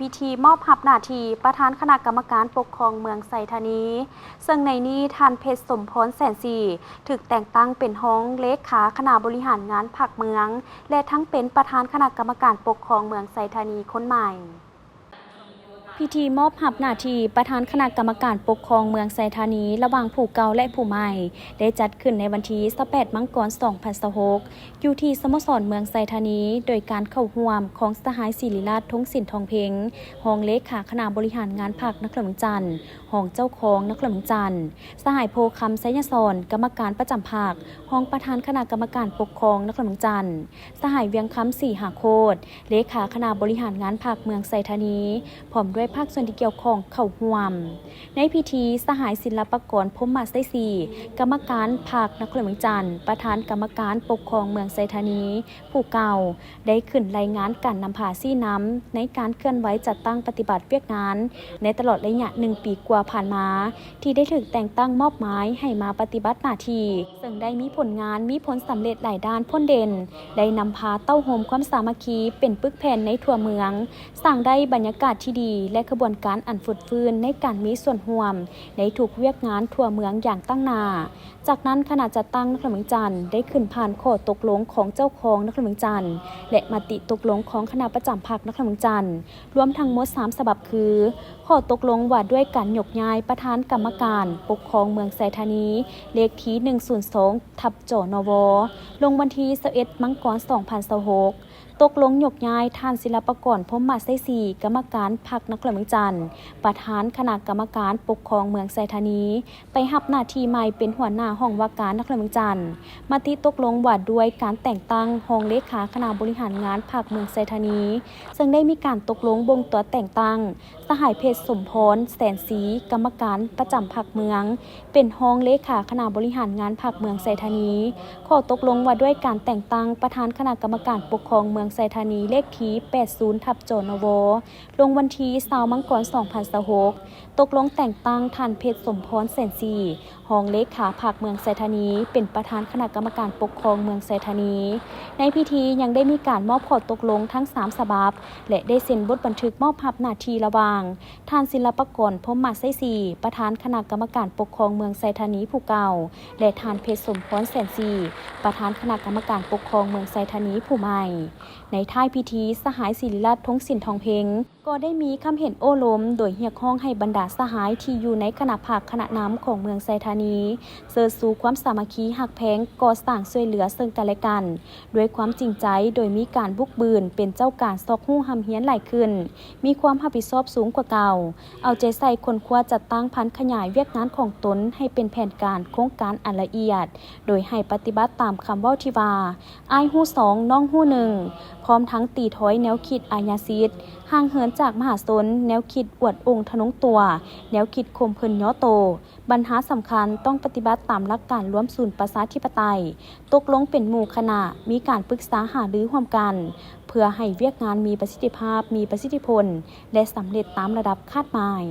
ພິທີມອບຮັບໜ້າທີ່ປະທານຄະນະກຳມະການປົກຄອງເມືອງໄຊທານີ, ເຊິ່ງໃນນີ້ທ່ານ ເພັດສົມພອນ ແສນສີ ຖືກແຕ່ງຕັ້ງເປັນຮອງເລຂາຄະນະບໍລິຫານງານພັກເມືອງ ແລະ ທັງເປັນປະທານຄະນະກຳມະການປົກຄອງເມືອງໄຊທານີຄົນໃໝ່. ພິທີມອບຮັບໜ້າທີ່ປະທານຄະນະກຳມະການປົກຄອງເມືອງໄຊທານີ ລະຫວ່າງຜູ້ເກົ່າ ແລະ ຜູ້ໃໝ່ ໄດ້ຈັດຂຶ້ນໃນວັນທີຊາວແປດ ມັງກອນ ສອງພັນຊາວຫົກ ຢູ່ທີ່ສະໂມສອນເມືອງໄຊທານີ ໂດຍການເຂົ້າຮ່ວມຂອງສະຫາຍ ສິລິລາດ ທົງສິນທອງເພັງ ຮອງເລຂາຄະນະບໍລິຫານງານພັກນະຄອນຫຼວງວຽງຈັນ, ຮອງເຈົ້າຄອງນະຄອນຫຼວງວຽງຈັນ, ສະຫາຍ ໂພຄຳ ໄຊຍະສອນ ກຳມະການປະຈຳພັກ, ຮອງປະທານຄະນະກຳມະການປົກຄອງນະຄອນຫຼວງວຽງຈັນ, ສະຫາຍ ວຽງຄຳ ສີຫາໂຄດ ເລຂາຄະນະບໍລິຫານງານພັກເມືອງໄຊທານີ ພ້ອມດ້ວຍພາກສ່ວນທີ່ກ່ຽວຂ້ອງເຂົ້າຮ່ວມ. ໃນພິທີ, ສະຫາຍ ສິນລະປະກອນ ພົມມະໄຊສີ ກຳມະການພັກນະຄອນຫຼວງວຽງຈັນ, ປະທານກຳມະການປົກຄອງເມືອງໄຊທານີຜູ້ເກົ່າ ໄດ້ຂຶ້ນລາຍງານການນຳພາຊີ້ນຳໃນການເຄື່ອນໄຫວຈັດຕັ້ງປະຕິບັດວຽກງານໃນຕະຫຼອດໄລຍະໜຶ່ງປີກວ່າຜ່ານມາ ທີ່ໄດ້ຖືກແຕ່ງຕັ້ງມອບໝາຍໃຫ້ມາປະຕິບັດໜ້າທີ່, ເຊິ່ງໄດ້ມີຜົນງານ, ມີຜົນສຳເລັດຫຼາຍດ້ານພົ້ນເດັ່ນ, ໄດ້ນຳພາເຕົ້າໂຮມຄວາມສາມັກຄີເປັນປຶກແຜ່ນໃນທົ່ວເມືອງ, ສ້າງໄດ້ບັນຍາກາດທີ່ດີ ແລະ ຂະບວນການອັນຟົດຟື້ນໃນການມີສ່ວນຮ່ວມໃນທຸກວຽກງານທົ່ວເມືອງຢ່າງຕັ້ງໜ້າ. ຈາກນັ້ນ, ຄະນະຈັດຕັ້ງນະຄອນຫຼວງວຽງຈັນໄດ້ຂຶ້ນຜ່ານຂໍ້ຕົກລົງຂອງເຈົ້າຄອງນະຄອນຫຼວງວຽງຈັນ ແລະ ມະຕິຕົກລົງຂອງຄະນະປະຈຳພັກນະຄອນຫຼວງວຽງຈັນ ລວມທັງໝົດສາມສະບັບຄື ຂໍ້ຕົກລົງວ່າດ້ວຍການຍົກຍ້າຍປະທານກຳມະການປົກຄອງເມືອງໄຊທານີ ເລກທີໜຶ່ງສູນສອງ ທັບ ຈນວ ລົງວັນທີຊາວເອັດ ມັງກອນ ສອງພັນຊາວຫົກ, ຕົກລົງຍົກຍ້າຍທ່ານ ສິລະປະກອນ ພົມມະໄຊສີ ກຳມະການພັກນະຄອນຫຼວງວຽງຈັນ, ປະທານຄະນະກຳມະການປົກຄອງເມືອງໄຊທານີ ໄປຮັບໜ້າທີ່ໃໝ່ເປັນຫົວໜ້າຫ້ອງວ່າການນະຄອນຫຼວງວຽງຈັນ, ມະຕິຕົກລົງວ່າດ້ວຍການແຕ່ງຕັ້ງຮອງເລຂາຄະນະບໍລິຫານງານພັກເມືອງໄຊທານີ, ເຊິ່ງໄດ້ມີການຕົກລົງບົ່ງຕົວແຕ່ງຕັ້ງ ສະຫາຍ ເພັດສົມພອນ ແສນສີ ກຳມະການປະຈຳພັກເມືອງ ເປັນຮອງເລຂາຄະນະບໍລິຫານງານພັກເມືອງໄຊທານີ, ຂໍ້ຕົກລົງວ່າດ້ວຍການແຕ່ງຕັ້ງປະທານຄະນະກຳມະການປົກຄອງເມືອງໄຊທານີ ເລກທີແປດສູນ ທັບ ຈນວ ລົງວັນທີຊາວ ມັງກອນ ສອງພັນຊາວຫົກ, ຕົກລົງແຕ່ງຕັ້ງທ່ານ ເພັດສົມພອນ ແສນສີ ຮອງເລຂາພັກເມືອງໄຊທານີ ເປັນປະທານຄະນະກຳມະການປົກຄອງເມືອງໄຊທານີ. ໃນພິທີຍັງໄດ້ມີການມອບຂໍ້ຕົກລົງທັງສາມສະບັບ ແລະ ໄດ້ເຊັນບົດບັນທຶກມອບຮັບໜ້າທີ່ລະຫວ່າງ ທ່ານ ສິລະປະກອນ ພົມມະໄຊສີ ປະທານຄະນະກຳມະການປົກຄອງເມືອງໄຊທານີຜູ້ເກົ່າ ແລະ ທ່ານ ເພັດສົມພອນ ແສນສີ ປະທານຄະນະກຳມະການປົກຄອງເມືອງໄຊທານີຜູ້ໃໝ່. ໃນທ້າຍພິທີ, ສະຫາຍ ສິລິລາດ ທົງສິນທອງເພັງ ກໍໄດ້ມີຄຳເຫັນໂອ້ລົມ ໂດຍຮຽກຮ້ອງໃຫ້ບັນດາສະຫາຍທີ່ຢູ່ໃນຄະນະພັກຄະນະນຳຂອງເມືອງໄຊທານີ ເຊີດຊູຄວາມສາມັກຄີຮັກແພງ, ກໍ່ສ້າງຊ່ວຍເຫຼືອເຊິ່ງກັນແລະກັນ ດ້ວຍຄວາມຈິງໃຈ, ໂດຍມີການບຸກບືນເປັນເຈົ້າການຊອກຮູ້ຮ່ຳຮຽນຫຼາຍຂຶ້ນ, ມີຄວາມຮັບຜິດຊອບສູງກວ່າເກົ່າ, ເອົາໃຈໃສ່ຄົ້ນຄວ້າຈັດຕັ້ງຜັນຂະຫຍາຍວຽກງານຂອງຕົນໃຫ້ເປັນແຜນການໂຄງການອັນລະອຽດ, ໂດຍໃຫ້ປະຕິບັດຕາມຄຳເວົ້າທີ່ວ່າ ອ້າຍຮູ້ສອງ ນ້ອງຮູ້ໜຶ່ງ, ພ້ອມທັງຕີຖອຍແນວຄິດອາຍາສິດ, ຫ່າງເຫີນຈາກມະຫາຊົນ, ແນວຄິດອວດອົ່ງທະນົງຕົວ, ແນວຄິດຂົ່ມເພິ່ນຍໍໂຕ, ບັນຫາສຳຄັນຕ້ອງປະຕິບັດຕາມຫຼັກການລວມສູນປະຊາທິປະໄຕ, ຕົກລົງເປັນໝູ່ຄະນະ, ມີການປຶກສາຫາລືຮ່ວມກັນ ເພື່ອໃຫ້ວຽກງານມີປະສິດທິພາບ, ມີປະສິດທິຜົນ ແລະ ສຳເລັດຕາມລະດັບຄາດໝາຍ.